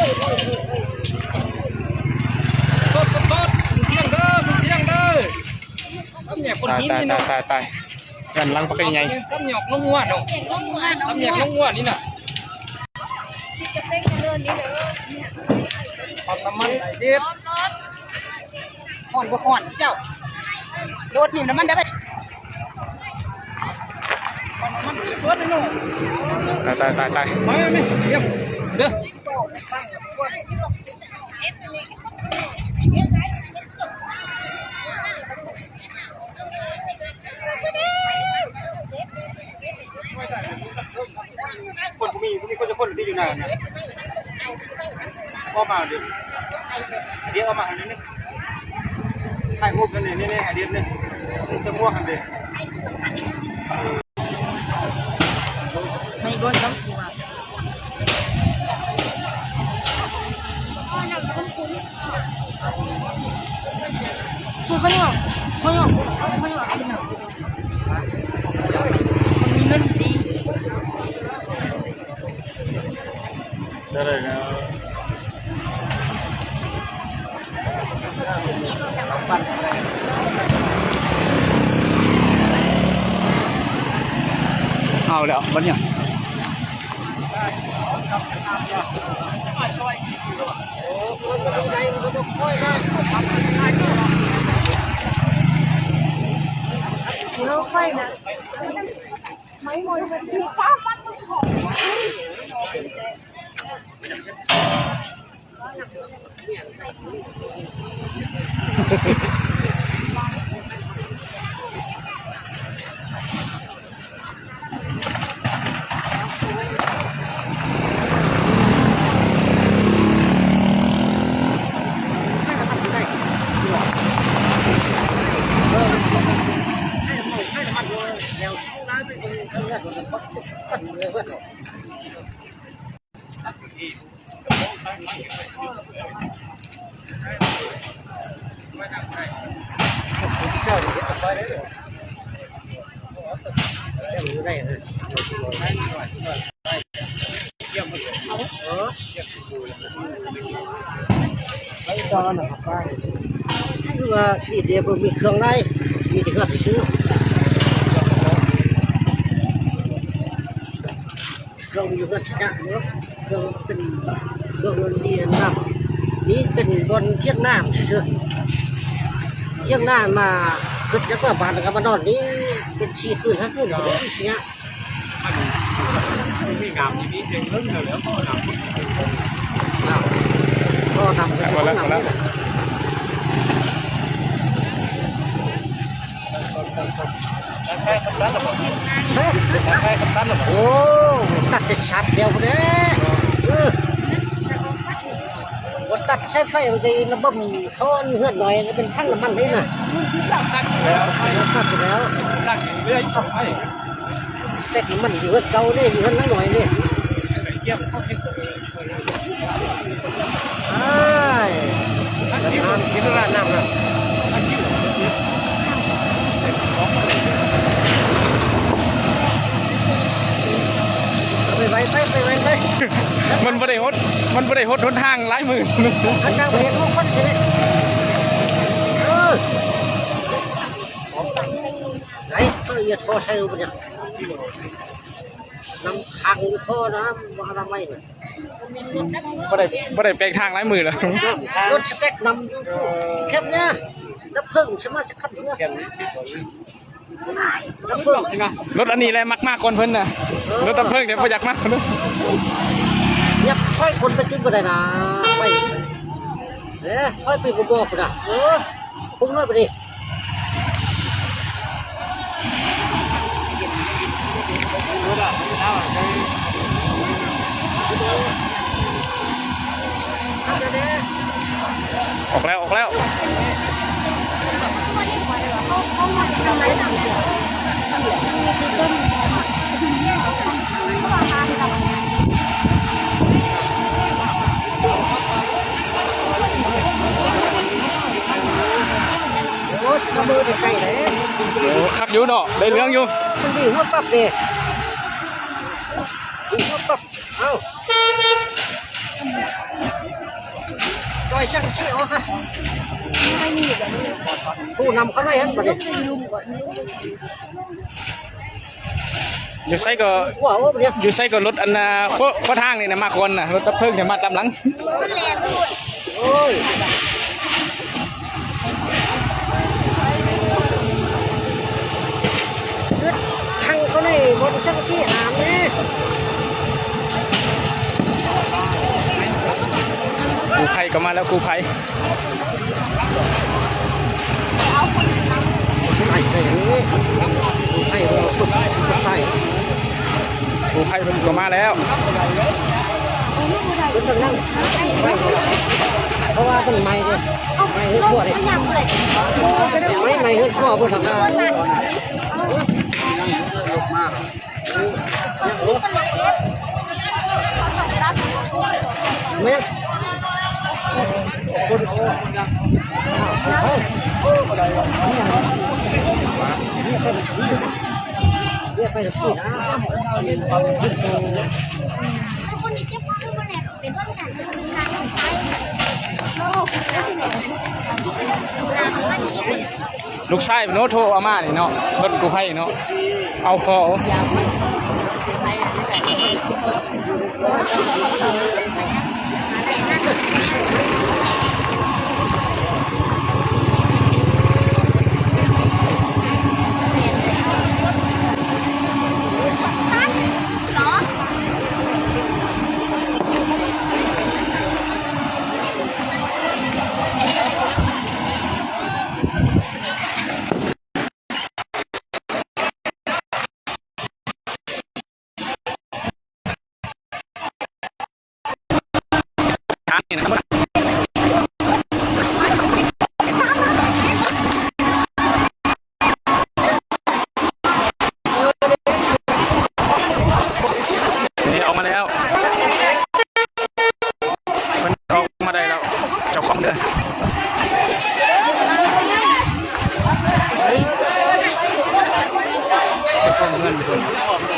ສົດໆ ທຽງເດີ ທຽງເດີ. ຕາຍ ຕາຍ ຕາຍ ຕາຍ ຕາຍ. ເຮືອນຫຼັງບັກໃຫຍ່ ຊ້ຳຫຍອກລົງຫົວເນາະ ຊ້ຳຫຍອກລົງຫົວນີ້ນະ. ປ້ຳນ້ຳມັນເດັດ. ຮ້ອນບໍ່ຮ້ອນເຈົ້າ? ລົດນີ້ນ້ຳມັນໄດ້ໄປ. ຕາຍ ຕາຍ ຕາຍ ຕາຍ. ໄປແມ່ ຕຽມເດີ. ຄົນບໍ່ມີ ບໍ່ມີຄົນຈັກຄົນທີ່ຢູ່ໃນນັ້ນນະ. ອອກມາເດ ດຽວອອກມາໃຫ້ໜ້ອຍໜຶ່ງ ຖ່າຍຮູບກັນນີ້ ນີ້ ນີ້ ໃຫ້ດຽວໜຶ່ງ ໃສ່ໝວກຫັ້ນເດ. ໃນບ່ອນຕ້ອງກົວ ຄືຂ້ອຍອອກ ຂ້ອຍອອກ ຂ້ອຍອອກກິນນະ ມີເງິນດີ. ຈະໄດ້ແລ້ວ ເອົາແລ້ວບັດນີ້. ຄືວ່າທີ່ດຽວບໍ່ມີເຄື່ອງຫຼາຍ ມີແຕ່ເຮືອນຊື່ ເຄື່ອງຢູ່ເຮືອນຊະຍະເນາະ ເຄື່ອງເປັນ ເຄື່ອງທີ່ອັນນັ້ນ ນີ້ເປັນບ່ອນຖຽງນາຊື່ໆ ຖຽງນາ ມາເຮັດຈັກວ່າບ້ານ ແລ້ວກໍມານອນນີ້ເປັນສີ່ຄືນຫ້າຄືນ ເປັນຊະຍະ. ອັນນີ້ງາມອີ່ຫຼີ ເທິງເດີ ແລ້ວກໍງາມ ງາມ ກໍງາມ ພໍແລ້ວ ພໍແລ້ວ. ໂອ້ ຕັດແຕ່ຊັດດຽວພຸ້ນເດ້ ເອີ ບໍ່ຕັດສາຍໄຟ ມັນຈະລະບົບ ເຂົາເຮືອນໜ້ອຍເປັນຖັງນ້ຳມັນເດ້ນະ ຕັດແລ້ວ ຕັດແລ້ວ ຕັດເລື້ອຍ ຕັດໄປ ແຕ່ມັນຢູ່ເຮືອນເກົ່າເດ້ ຢູ່ເຮືອນນາງໜ້ອຍເດ້ ອ້າຍ ກິນລະນ້ຳນະ. ໄປໄວໄປ ໄປໄວໄປ ມັນບໍ່ໄດ້ຫົດ ມັນບໍ່ໄດ້ຫົດຫົນທາງຫຼາຍມື້ ທາງຕ່າງປະເທດ ໂອ້ ຄົນຊິໄດ້ ເອີ ໄດ້ ເຂົາເອີຍທໍ່ໃສ່ບໍ່ໄດ້ ນ້ຳຂັງຢູ່ທໍ່ ນ້ຳບໍ່ອະນາໄມນະ ບໍ່ໄດ້ ບໍ່ໄດ້ແປງທາງຫຼາຍມື້ແລ້ວ ລົດສະເຕັກນຳຢູ່ແຄມເນຍ ດັບເພີງຊິມາຈະຂັບເຮືອ ລົດອັນນີ້ແຫຼະມັກມາກ່ອນເພິ່ນນະ ເອີ ລົດດັບເພີງແຕ່ບໍ່ຢາກມາ ຢາກໄປຄົນໄປຕິດບໍ່ໄດ້ນະ ໄປ ເອີ ໄປໄປບໍ່ບອກພຸ້ນນະ ເອີ ພຸ້ນນ້ອຍໄປນີ້. ອອກແລ້ວ ອອກແລ້ວ. ໂອ້ ຄັກຢູ່ເນາະ ໄດ້ເລື່ອງຢູ່ ມັນດີຫົວປັບເດ້ ດີຫົວປັບ ເອົ້າ. ໄປຊັກຊີອອກ ຜູ້ນຳເຂົາໄດ້ຫັ້ນບັດນີ້. ຢູ່ໃສກໍ ຢູ່ໃສກໍລົດອັນນ່າ ຂົວ ຂົວທາງນີ້ນະ ມາກ່ອນນະ ລົດດັບເພີງນີ້ມາຕາມຫຼັງ. ໂອ້ຍ ຊຸດທັງເຂົານີ້ບໍ່ໄດ້ຊັກຊີອາບແນ່. ກູ້ໄພກໍມາແລ້ວ ກູ້ໄພ. ກູ້ໄພເພິ່ນກໍມາແລ້ວ ເພາະວ່າມັນໄໝ້ເດ້ ໄໝ້ເຮືອນຄົວເດ້ ໄໝ້ ໄໝ້ເຮືອນຄົວເພິ່ນຫັ້ນນະ. ລູກຊາຍເນາະ ໂທເອົາມານີ້ເນາະ ລົດກູ້ໄພເນາະ ເອົາພໍ. ນີ້ອອກມາແລ້ວ ເພິ່ນອອກມາໄດ້ແລ້ວ ເຈົ້າຂອງເດີ ເຈົ້າຂອງເຮືອນເພິ່ນ.